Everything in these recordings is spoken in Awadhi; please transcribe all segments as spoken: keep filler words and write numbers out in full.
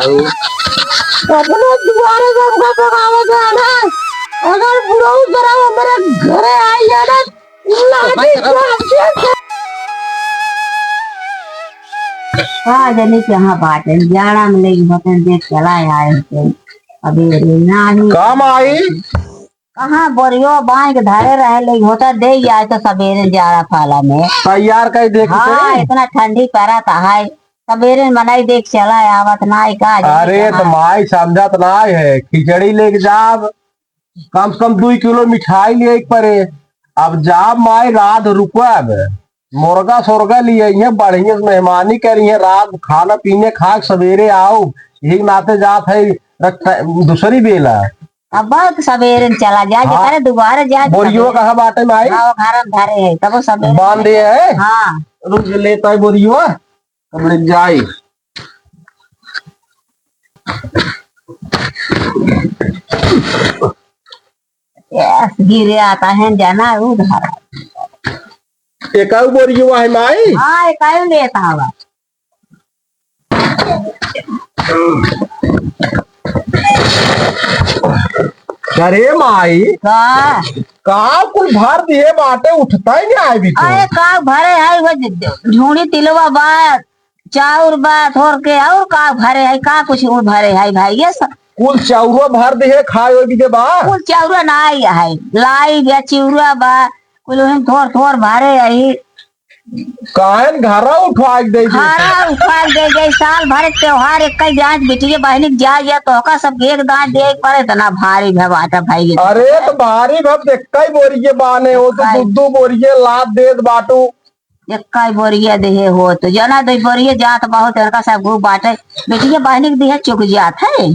अपने दुआरे से हमका भगावत है ना, अगर बुढ़ऊ जरा हमारे घरे आई है ना, लाठी चाप के का जनी कहाँ बाटे, जाड़ा में लेके होते देख चला आए होते। अबे रे, नाही। का माई? कहाँ बोरियो बांध के धरे रहे, लेके होता दे आए तो सबेरे जाड़ा पाला में। तैयार कर दे के हाँ, करे। इतना ठंडी पड़त है, सबेरे मनई देख चला आवत ना, का जनी अरे, तो कहाँ। माई समझत ना है, खिचड़ी लेके जाब, कम से कम दुई किलो मिठाई लेके परे। अब जाब माई, रात रुकब, मुर्गा सोरगा लिए, बढ़िया से मेहमानी करिए, रात खाना पीने खा के सबेरे आओ, यही नाते जात है रख-, दूसरी बेला। अब बहुत सबेरे में चला जाए, हाँ। जेकरे दुआरे जाए, बोरियो सबेरे। कहाँ बाटे माई? हाँ, वो घर में धरे है, तब वो सबेरे बांध में दिए है? हाँ। रुक लेता है बोरियो, तब ले जाए। Yes, गिरे आता है जाना उधार। एकाऊ बोरियो है माई? हाँ, एकाऊ लेता हवा। अरे माई, का? का कुल भर दिए बाटे, उठता ही नहीं आए भी तो। अरे का भरे है, वो झ-, झ-, झूड़ी तिलवा बा, चाउर बा, थोर के, और का भरे है, का कुछ और भरे है भाई, ये सब। कुल चाउरो भर दिए, खाए ओए भी दे बा। कुल चाउरो ना आई है, लाई बा, चिउरा बा, कुल ओहिम थोर थोर भरे है। काहे न घरा उठवा के दे दे? घरा उठवा के दे दे, साल भर के त्योहार एक ही जांच बिटिये बहनी के जाए या तो ओका सब एक दांच दे पड़े, इतना भारी भवाटा भाई ये। अरे तो भारी भव एक ही बोरिये बाने हो तो एक ही। दू दू बोरिये लाद देत बाटू। एक ही बोरिये देहे हो तो जना दो बोरिये जात बहुत इनका सब घू बाटे, बिटिये बहनी के दिहे चुक जात है।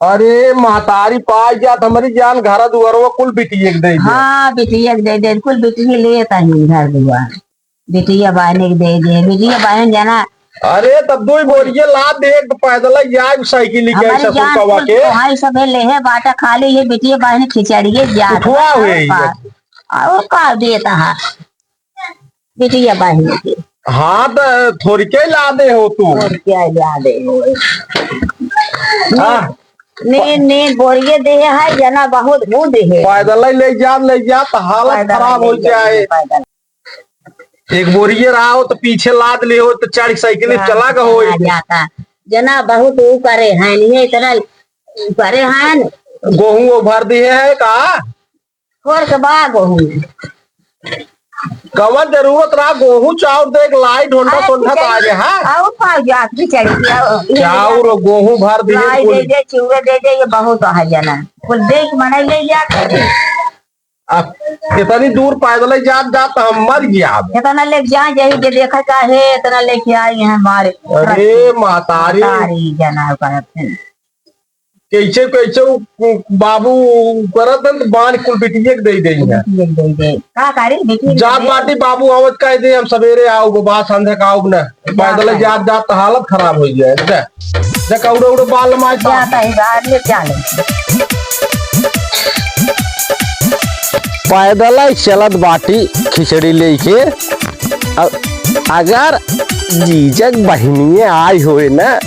अरे महतारी पाई जात हमारी जान घरा दुआरवा कुल बिटिये के दे दे। हाँ बिटिये के दे दे, कुल बिटिये लेत है घर दुआर। बिटिया बहनी के दे दे, बिटिया बहन जाना। अरे, तब दो ही बोरिये लाद दे, एक पैदल ही जाए, साइकिल लेके हमारी ऐसा जान कुल कवा कुल के। तो हाई सभे लेहे बाटा, खाली ये बिटिया बहन खिचड़िए जात उठवा बा, हुए और ही का? और का देता है बिटिया बहन के? हाँ, तो थोड़ी के लादे हो तू। और क्या लादे हो? हाँ। ने, ने बोरिये देहे है, जना बहुत वो देहे। पैदल ही ले जा, ले जा, तो हालत पैदल खराब ले हो जा, जाए। पैदल। एक बोरिये रहा हो तो पीछे लाद ले हो तो चढ़ साइकिल चला चला के चला हो। जाता। जना बहुत ऊ करे हैं, नहीं इतना ऊ करे हैं। गोहूँ वो भर दिए है का? थोर के बा गोहूँ। कवन जरूरत रहा गोहूँ चाउर दे के लाई ढोंढा अरे सोंढा खिचड़ी, आ गया, हाँ? और पाव जात खिचड़ी, और चाउर और गोहूँ भर दिए लाई कुल। दे दे, चिउरा दे दे, ये बहुत है जना। कुल देख मनाई ले जा। अब इतनी दूर पैदल ही जात जात हम मर गया अब। इतना लेके जाए, यही जे देखा चाहे, इतना लेके आई हैं हमारे। अरे मातारी। मातारी जना करत हैं। कैसे, कैसे उ, उ, बाबू करत हैं तो बांध कुल बिटिये के दे दे हैं। बिटिये के दे दे। का करी? बिटिये के जात दे। बाटी बाबू आवत कह दे, हम सवेरे आउब, बा संध्या का आउब ना। पैदल जात जात तो हालत खराब हो जाए। जा, जा कौड़ो उड़ो बाल मार जाता है, बाहर ले क्या ले? पैदल ही चलत बाटी खिचड़ी लेके। अ-, अगर जीजक बहिनिये आई होए ना,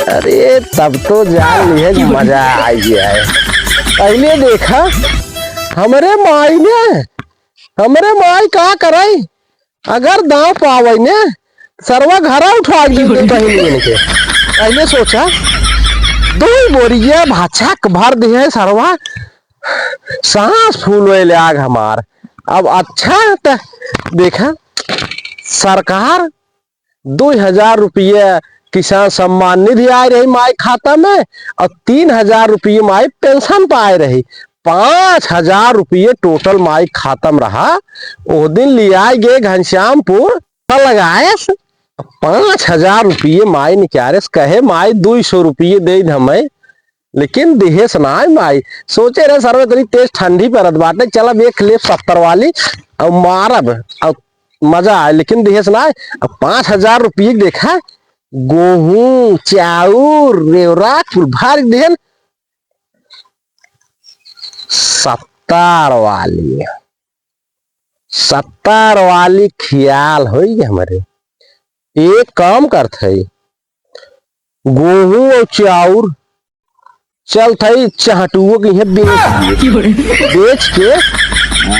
अरे तब तो जान लिहे कि मजा आ गया है। पहले देखा, हमरे माई ने, हमरे माई का कराई, अगर दांव पावइ ने, सरवा घरा उठा के दे बहिनियन के। पहले सोचा, दो बोरिया भाचक भर दिहे सरवा, सांस फूल होए लाग हमार। अब अच्छा त देखा, सरकार दो हजार रुपये किसान सम्मान निधि आए रही माई खाता में और तीन हजार रुपये माई पेंशन पाए रही। पाँच हजार रुपये total माई खाता में रहा। ओ दिन लिया गए घनश्यामपुर लगाएस, पाँच हजार रुपये माई निकारेस, कहे माई दो सौ रुपये दे हमें, लेकिन दिहेस नाय माई। सोचे रहे सरवे तनी तेज ठंडी पड़त बाटे, चलब एक लेप सत्तर वाली और मारब और मजा आए, लेकिन दिहेस नाय। अब पाँच हजार रुपये के देखा, गोहूँ, चाउर, रेवरा कुल भर देन। सत्तर वाली, सत्तर वाली ख्याल होई हमरे। एक काम करत है, गेहूं और चाउर चलत है चहटुओ के यहाँ बेच दिए। बेच के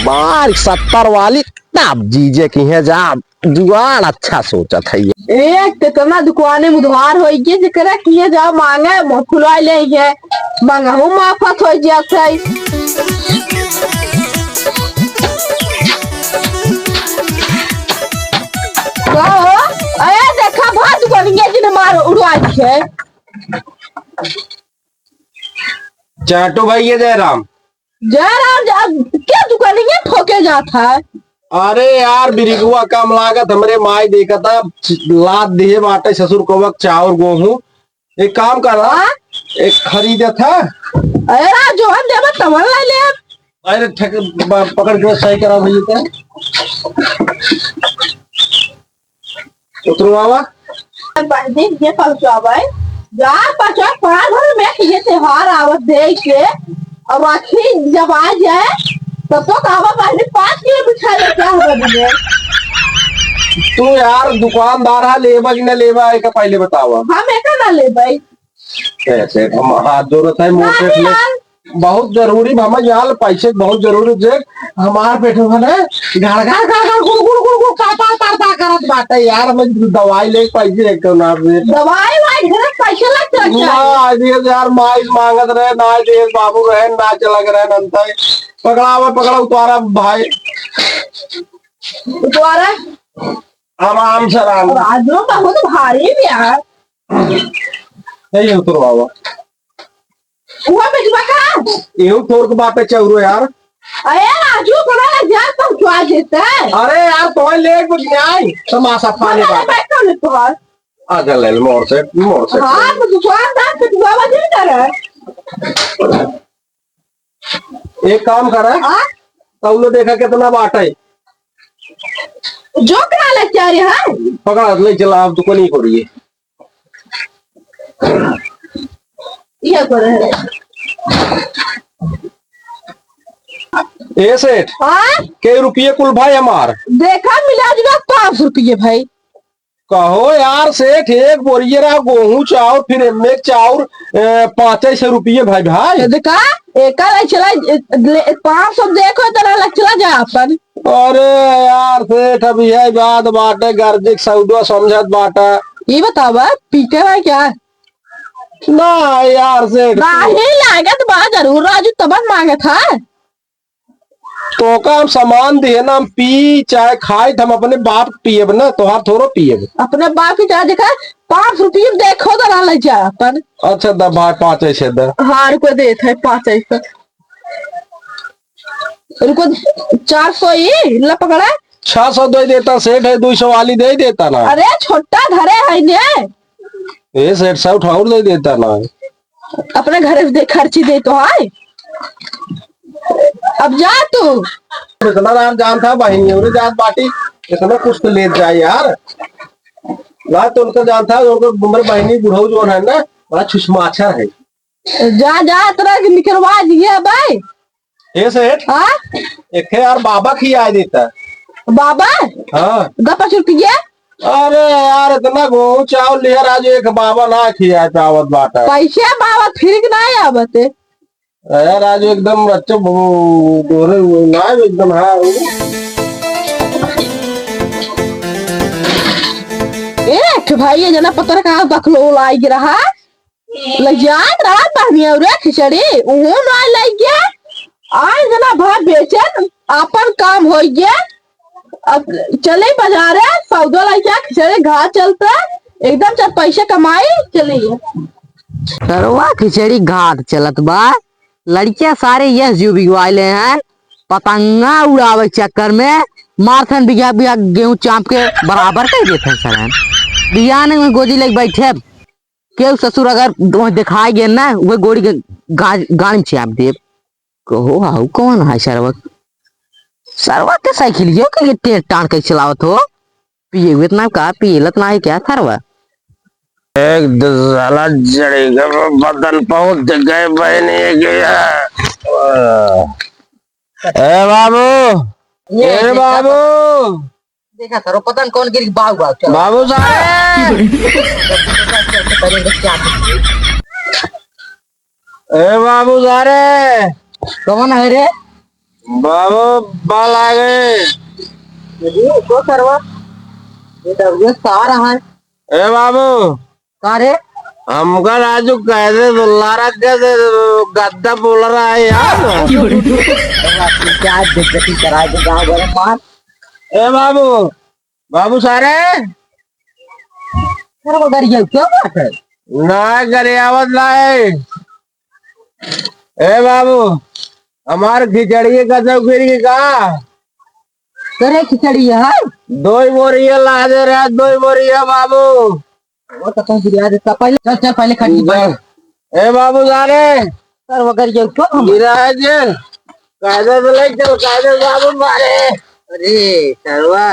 मार सत्तर वाली तब जीजे के यहाँ जा जुगाड़ अच्छा सोचत है ये। ए, कितना दुकाने में उधार होई के जेकरा किहे जाओ मांगे, मुंह फुला ले है, मांगहु माफत हो जात है। का हो? अरे देखा भा दुकानिया जिन मार उड़वा दिए। चाटू भाई, ये जयराम। जयराम, जा, क्या दुकानिया ठोके जात है? अरे यार, बिरिगुआ कम लागत, हमरे माई देखत है, लाद दिहे बाटे ससुर कवक चाउर गेहूं। एक काम करा, हाँ? एक खरीदे था। अरे राजू, हम देबे तवन ला ले। अरे ठेक, ब-, पकड़ के सही करा भैया का। उतरवावा। बहनी ये पहुंचावे। जा पचा पाँच घर में ये त्योहार आवत देख के, और राखी जब आ जाए, तब तो कहवा बहनी पाँच किलो मिठाई लेके आवा बहनी। तू यार दुकानदार है, लेबा कि ना लेबा, एका पहले बतावा। हम एका ना लेबै। कैसे हम हाथ जोड़त है, मोर ना सेठ ले। यार। बहुत जरूरी बा, हम यार पैसे बहुत जरूरी जे हमार पेट में ना गड़गड़ गड़गड़ गुड़ गुड़ गुड़ गुड़ काटा काटा करत बाटे यार, हम दवाई ले पैसे एक तो ना दे। दवाई वाई घर पैसे लगते ना, हैं। दिए यार, माई मांगत रहे, ना दिए, बाबू रहे, ना चला रहे, नंतर पकड़ावे, पकड़ा उतारा भाई। उतारा। आराम से, आराम से। राजू बहुत भारी भी यार। नहीं उतरवावा। हुआ बेटवा का? एहू ठोर के बापे चौरो यार। अरे राजू, बड़ा ना जान पहुंचवा देता है। अरे यार, तोय लेट बज गया है। तमाशा फाले पता बात। नहीं बैठो नहीं तो है। आजा ले ले, मोर से, मोर से। हाँ, तो दुकानदार से दुआ बजे करे। एक काम करा, हाँ? तौलो देखा कितना बाटे। जो करा ले क्या रे, हाँ? पकड़ा, ले चला, अब दुकान ही करिए। ये करे है। ए सेठ, हाँ? के रुपये कुल भाई हमार? देखा, मिला जुला पाँच सौ रुपये भाई। कहो यार सेठ, एक बोरिये रहा गेहूं चाउर, फिर एमे चाउर, ए, पाँचे सौ रुपये भाई, भाई। तो देखा, एका लग चला, ए, ले, पाँच सौ देखो, तो लग चला जा अपन। अरे यार सेठ, अब यह बात बाटे, गर्जिक सौदो समझत बाटा। ये बतावा, पीटे है क्या? ना यार सेठ। नाही लागत बा, जरूर राजू तबन मांगत है। तोका हम सामान दिहे ना, हम पी चाहे खाई, त हम अपने बाप के पियब ना, तोहार थोड़ो पियब। अपने बाप के चाहे देखा, पाँच रुपये में देखो तो ना ले जा अपन। अच्छा, द भाई, पाँच ऐसे द। हाँ, रुको, देत है, पाँच ऐसे। रुको, चार सौ ही, ला पकड़ा। छह सौ दे देता सेठ, है दो सौ वाली दे देता ना। अरे, छोटा धरे है ने। ए सेठ, सौ ठाउर दे देता ना। अपने घरे से दे, खर्ची दे तो है। अब जा तू। इतना राम जान था बहिनी, उन्हें जात बाटी, इतना कुछ तो ले जाए यार। ना तो उनका जान था, उनका उम्र बहिनी बुढ़ऊ जो है ना, बड़ा छुछमाछा है। जा, जा, इतना के निकलवा दिए भाई। ए सेठ, हाँ? एक है यार, बाबा खियाए देता। बाबा? हाँ। द पाँच रुपये। अरे यार, इतना गेहूं चावल लिया राजू, एक बाबा ना खिया पावत बाटा। पैसे बाबा फिर के ना आवत है। अरे राजू, एकदम रच्चे वो, गोरे वो ना, एकदम, हाँ, वो। ए, एक भाई, ये जना पत्थर कहाँ बकलो लाई गिरा है? लजात रहा बहनिया रे खिचड़ी, उहू ना लग गया। आज जना भा बेचन, आपन काम हो गया। अब चले बाजारे, सौदा लइके खिचड़ी घाट चलता, एकदम चार पैसे कमाई, चले गया। सरवा खिचड़ी घाट चलत बा, लड़किया सारे यह जीव बिगवाइले हैं, पतंगा उड़ावे के चक्कर में मारथन बिगहा बिगहा गेहूं चाप के बराबर कर देथन सरन। बिहान में गोदी लग बैठे, केहू ससुर अगर वहीं देखाई गए ना, वह गोड़ी के गा-, गाड़ी में चाप देब। कहो, हाउ कौन है सरवा? सरवा के साइकिल यो के टेर टान के चलावत हो? पिए हुए इतना का, पिए लत ना है क्या सरवा? एक दो साला जड़े के बदन पहुंच गए बहनी के यहाँ। ए बाबू, ये ए देखा बाबू। देखा सरो, पता नहीं कौन गिर के बाहु बाहु चला। बाबू साहब। करेंगे क्या? ए बाबू सारे। कौन है रे? बाबू, बाल आ गए। अरे, को सरवा? ये तो ये सारा है। ए बाबू। का रे? हमका राजू कह दे, दुल्ला रख के दे, गद्दा बोल रहा है यार। क्या बेइज्जती कराए दे गाँव भर में। ए बाबू, बाबू सारे। अरे मगर ये क्या बात है? ना गरियावत ना है। ए बाबू, हमार खिचड़ी का चौकरी का? करे खिचड़ी है? दो ही बोरी है, ला दे रहा, दो ही बोरी है बाबू। वो तो कहीं गिरा देता पहले। चल, चल, पहले खड़ी जा। ए बाबू सारे। सर, वगैरह ये क्यों हम गिरा है जे? कायदे से ले चल, कायदे से बाबू मारे। अरे, सरवा।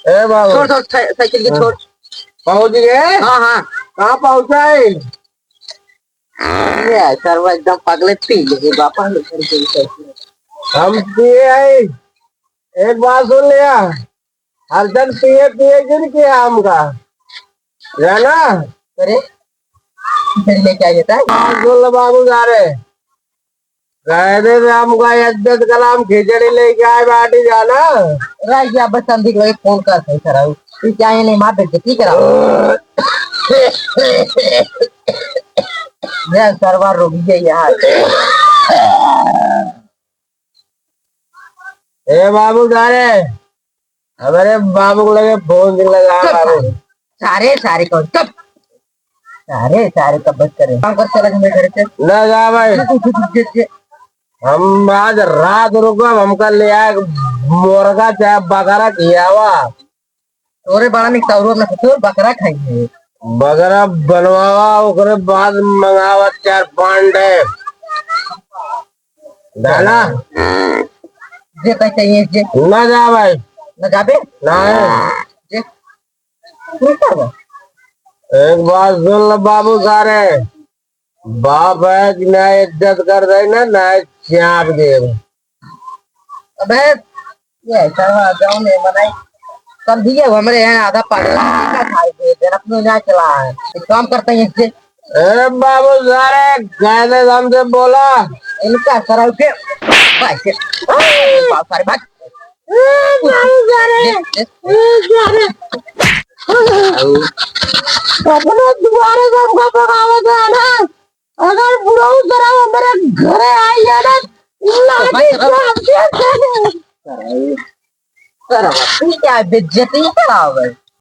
ए बाबू। छोड़, छोड़, साइ-, साइकिल के हाँ। छोड़। पहुँच गए? हाँ, हाँ। कहाँ पहुँचा है? ये सरवा एकदम पगले पी ले, बापा ने घर के साइकिल। हम पिए हैं। एक बात सुन लिया। हरदम पिए पिए जिन किया हमका, जाना? अरे, फिर लेके आ जाता है। हाँ, सुन लो बाबू सारे, कायदे से हमका इज्जत कला, हम खिचड़ी लेके आए बाटी, जाना? राय जी, आप बस संदीप भाई फोन कर सही कराओ, तू क्या ये नहीं मार बेइज्जती कराओ। ये सरवा रुक गया यार। ए बाबू सारे, हमारे बाबू के लगे फोन लगा चुप बाबू। सारे, सारे, सारे कौन? चुप। सारे, सारे कब बस करे? काम कर, चला मेरे घर से। ना जा भाई। चुप, चुप, चुप, चुप, चुप। हम आज रात रुकब, हमका ले आए मुर्गा चाहे बकरा खियावा। तोरे बड़ा निक तौरो न ससुर, बकरा खाई है। बकरा बनवावा, ओकरे बाद मंगावा चार पांच डे। डाला। जे पैसा ये जे। ना जा भाई। ना जाबे? ना। जे। रुका बा। एक बात सुन ल बाबू सारे, बाप है कि ना इज्जत कर दे ना, ना चाप दे। अबे, ये ऐसा हुआ, गाँव में मनाई। समझिए, वो हमरे यहाँ आधा पागल है, का खाए थे, फिर अपने यहाँ चला है। एक काम करते हैं इससे। ए बाबू सारे, कायदे से हमसे बोला। इनका सराउ के, भाई के, बाप सारे भाग। ए बाबू सारे, ए, ए, ए, सारे। अपने दुआरे से हमको भगावे थे ना। अगर बुढ़ऊ जरा वो मेरे घरे आई है ना, लाठी भाई, साहब। चाप के फेंक। अरे, सर, तू क्या बेइज्जती करावे?